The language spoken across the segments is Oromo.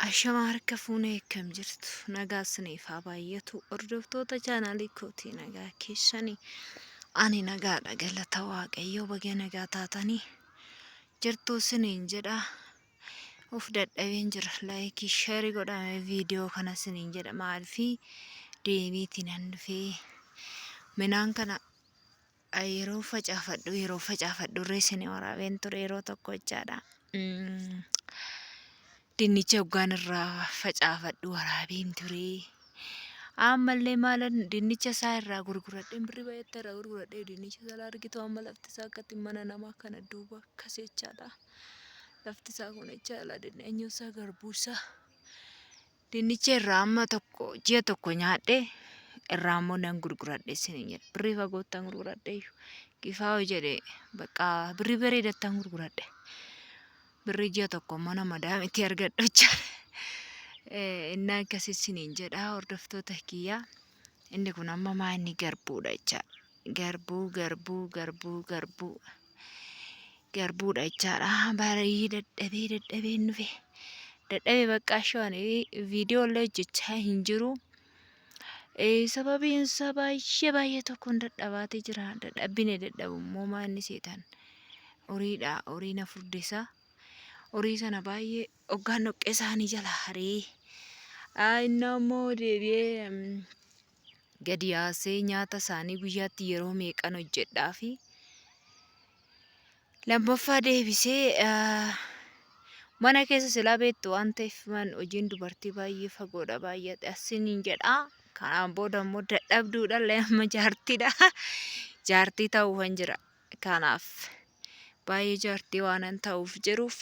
Ashama harka fuunee akkam jirtu? Nagaa isiniif haa baay'atu. Hordoftoota chaanaalii kootii nagaa keessanii. Ani nagaadha galata Waaqayyoo baga nagaa taatanii jirtuu isiniin jedha. Of dadhabeen jira. Laayikii sheerii godhame viidiyoo kana isiniin jedha. Maaliifii deemiitii nan dhufee midhaan kana yeroo facaafadhu yeroo facaafadhu irree isin waraabeen ture yeroo tokko jechaadha. Dinnicha hoggaan irraa facaafadhu waraabeen ture. Ammallee maalan dinnicha isaa irraa gurguradheen birrii baay'eetti irraa gurguradhee dinnicha isaa argitu amma lafti isaa akkatti mana namaa kana duuba akkas jechaadha. Lafti isaa kun jechaadha eenyu isaa garbuu isaa. Dinnicha irraa amma tokko ji'a tokko nyaadhe irraa immoo nan gurguradhe isiniin jedha. Birrii fagoottan gurguradhe iyyuu. Kifaa'oo jedhe bakka birrii bareedattan gurguradhe. Birrii ji'a tokko mana madaamitti argadhu jechaadha. Innaa akkasii isiniin jedha hordoftoota kiyyaa. Inni kun amma maa inni garbuudha jechaadha. Garbuu garbuu garbuu garbuu. Garbuudha jechaadha. Baay'ee dadhabee dadhabeen dhufe. Dadhabee bakka ani viidiyoo illee hojjechaa hin jiru. Sababiin isaa baay'ee baay'ee tokkoon dadhabaatee jira. Dadhabbine dadhabu immoo maa inni seetan. Horiidha. Horii na furdisa. Horii sana baay'ee hoggaan dhoqqee isaanii jala haree. Inni ammoo deebi'ee gadi yaasee nyaata isaanii guyyaatti yeroo meeqan hojjedhaa fi lammaffaa deebisee mana keessa silaa beektu waan ta'eef man hojiin dubartii baay'ee fagoodha baay'ee asiniin jedha. Kanaan booda immoo dadhabduudha illee amma jaartiidha. Jaartii ta'uufan jira. Kanaaf baay'ee jaartii waanan ta'uuf jiruuf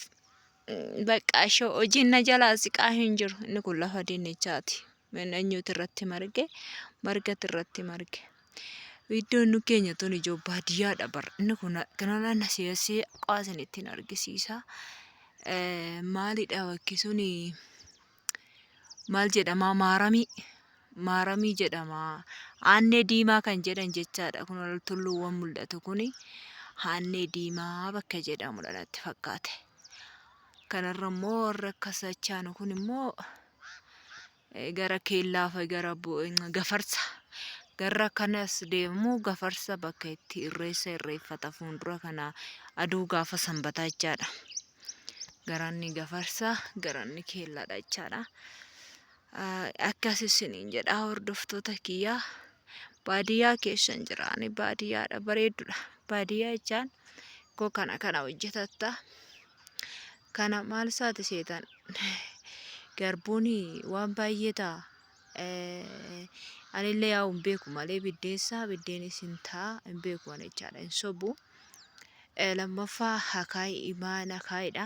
bakka ishoo hojiin na jalaa siqaa hin jiru. Inni kun lafa dinnichaati. Eenyutu irratti marge? Margatu irratti marge. Iddoon nu keenya tun ijoo baadiyyaadha bara. Inni kun kanarraan asii asii qaasin ittiin argisiisa. Maalidha bakki suni? Maal jedhama? Maaramii. Maaramii jedhama. Aannee diimaa kan jedhan jechaadha. Kun tulluuwwan mul'atu kuni aannee diimaa bakka jedhamudha natti fakkaate. Kanarra immoo warra akkas achaanu kun immoo gara keellaa fi gara gafarsa gara kanas deemu gafarsa bakka itti irreessa irreeffata fuuldura kana aduu gaafa sanbataa jechaadha. Garanni gafarsa garanni keellaadha jechaadha. Akkas isiniin jedha hordoftoota kiyyaa. Baadiyyaa keessan jira ani baadiyyaadha bareeddudha. Baadiyyaa jechaan koo kana kana hojjetatta. Kana maal isaati seetan? Garbuun waan baay'ee ta'a. Anillee yaa'u hin beeku malee biddeessa biddeenis hin ta'a hin beeku ani jechaadha hin sobu. Lammaffaa akaayii maan akaayiidha.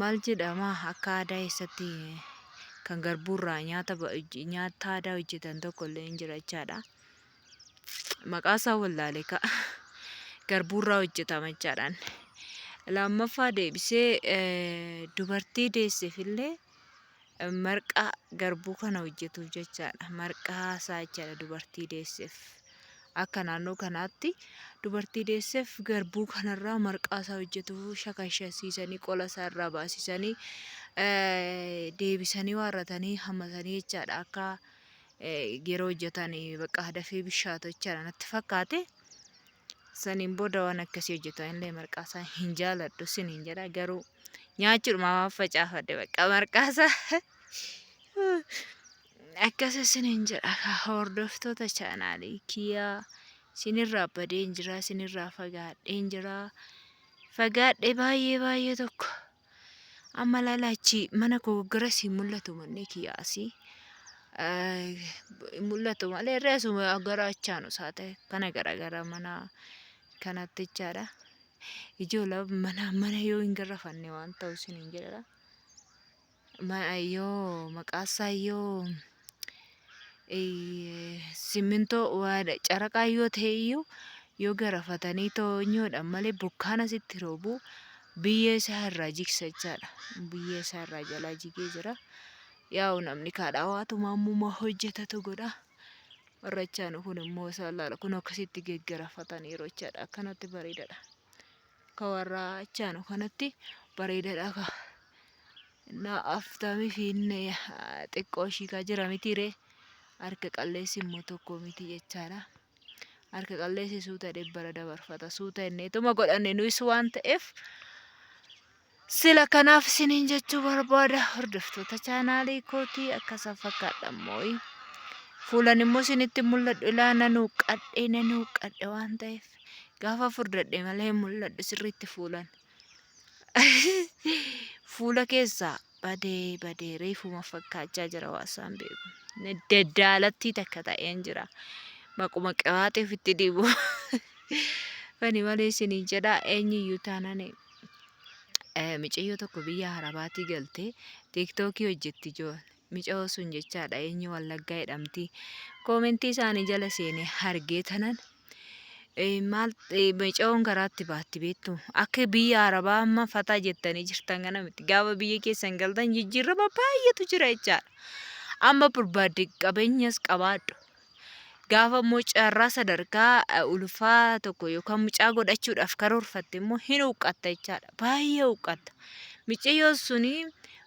Maal jedhama akka aadaa eessatti kan garbuurraa nyaata nyaata aadaa hojjetan tokko illee hin jira jechaadha. Maqaa isaa wallaale ka'a. Garbuurraa hojjetama jechaadhaan. Lammaffaa deebisee dubartii deesseef illee marqaa garbuu kana hojjetuuf jechaadha. Marqaa isaa jechaadha dubartii deesseef. Akka naannoo kanaatti dubartii deesseef garbuu kanarraa marqaa isaa hojjetuuf shakashasiisanii qola isaa irraa baasisanii deebisanii waarratanii hammatanii jechaadha. Akka yeroo hojjetan bakka dafee bishaatu jechaadha natti fakkaate. Saniin booda waan akkasii hojjetan illee marqaa isaa hin jaaladhu siniin jedha garuu nyaachuudhuma waan facaafadhe bakka marqaa isaa. Akkas isiniin jedha hordoftoota chaanaalii kiyyaa isinirraa badeen jira isinirraa fagaadheen jira fagaadhe baay'ee baay'ee tokko. Amma laala achi mana koo garasii mul'atu manni kiyya asii mul'atu malee irra asuma gara achaanu isaa ta'e kana gara mana kanatti jechaadha. Ijoollee mana mana yoo hin garrafanne waan ta'u isiniin jedhadha. Yoo maqaasaa yoo simmintoo caraqaa yoo ta'e iyyuu yoo garafatanii toonyoodhaan malee bokkaan asitti roobu biyyee isaa irraa jigsa jechaadha. Biyyee isaa irraa jalaa jigee jira. Yaa'u namni kaadhaa waatuma ammuma hojjetatu godha. Warra achaanu kun immoo isaan laala kun akkasitti geggarafataniiru jechaadha. Akkanatti bareedaadha. Akka warra achaanu kanatti bareedaadha. Innaa aftamii fi inni xiqqoo ishii kaa jira miti ree. Harka qalleessi immoo tokko miti jechaadha. Harka qalleessi suuta jedhee bara dabarfata. Suuta inneetuma godhanne nuyis waan ta'eef sila kanaaf isiniin jechuu barbaada. Hordoftoota chaanaalii kootii akkasa fakkaadha mooyi. Fuulan immoo isinitti mul'adhu ilaa nan huuqqadhe nan huuqqadhe waan ta'eef gaafa furdadhe malee hin mul'adhu sirriitti fuulan. Fuula keessaa badee badee reefuma fakkaachaa jira waasaan beeku. Daddaalattii takka ta'een jira. Maquma qibaaxii ofitti dibu. Fani malee isiniin jedha eenyuyyuu taanaan micayyoo tokko biyya Arabaatii galtee tiiktookii hojjetti ijoon. Micayoo sun jechaadha eenyu Wallaggaa jedhamti. Koomentii isaanii jala seenee argee tanan maal micayoon garaatti baatti beektu. Akka biyya Arabaa amma fataa jettanii jirtan kana miti. Gaafa biyya keessan galtan jijjiirama baay'eetu jira jechaadha. Amma barbaadde qabeenyas qabaadhu. Gaafa immoo carraa sadarkaa ulfaa tokko yookaan mucaa godhachuudhaaf karoorfatte immoo hin huqqatta jechaadha. Baay'ee huqqatta. Micayyoon suni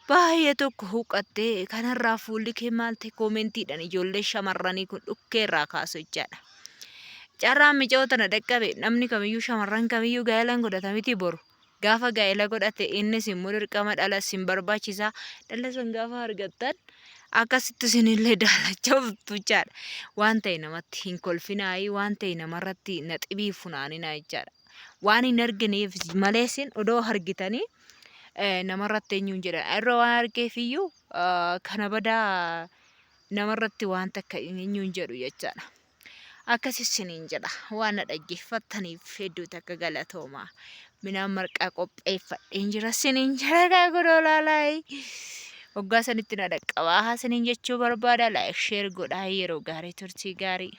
baay'ee tokko huqqattee kanarraa fuulli kee maal ta'e koomentiidhaan ijoollee shamarranii kun dhukkee irraa kaasu jechaadha. Carraan micayoo tana dhaqqabe namni kamiyyuu shamarran kamiyyuu gaa'ela hin godhata miti boru. Gaafa gaa'ela godhate innis immoo dirqama dhala isin barbaachisa. Dhala san gaafa argattan akkasitti isinillee daalacha jechaadha. Waan ta'e namatti hin kolfinaayi, waan ta'e namarratti naxibii funaaninaa jechaadha. Waan hin argineef malee isin odoo argitanii namarratti eenyuun jedhan. Irra waan argeef iyyuu kana badaa namarratti waan takka eenyuun jedhu jechaadha. Akkas isiniin jedha. Waan na dhaggeeffattaniif hedduu takka galatoomaa. Midhaan marqaa qopheeffadheen jira isiniin jedha kaa godhoo laalaayi. Waggaa sanitti na dhaqqabaa isiniin jechuu barbaada. Like share godhaa yeroo gaarii turtii gaarii.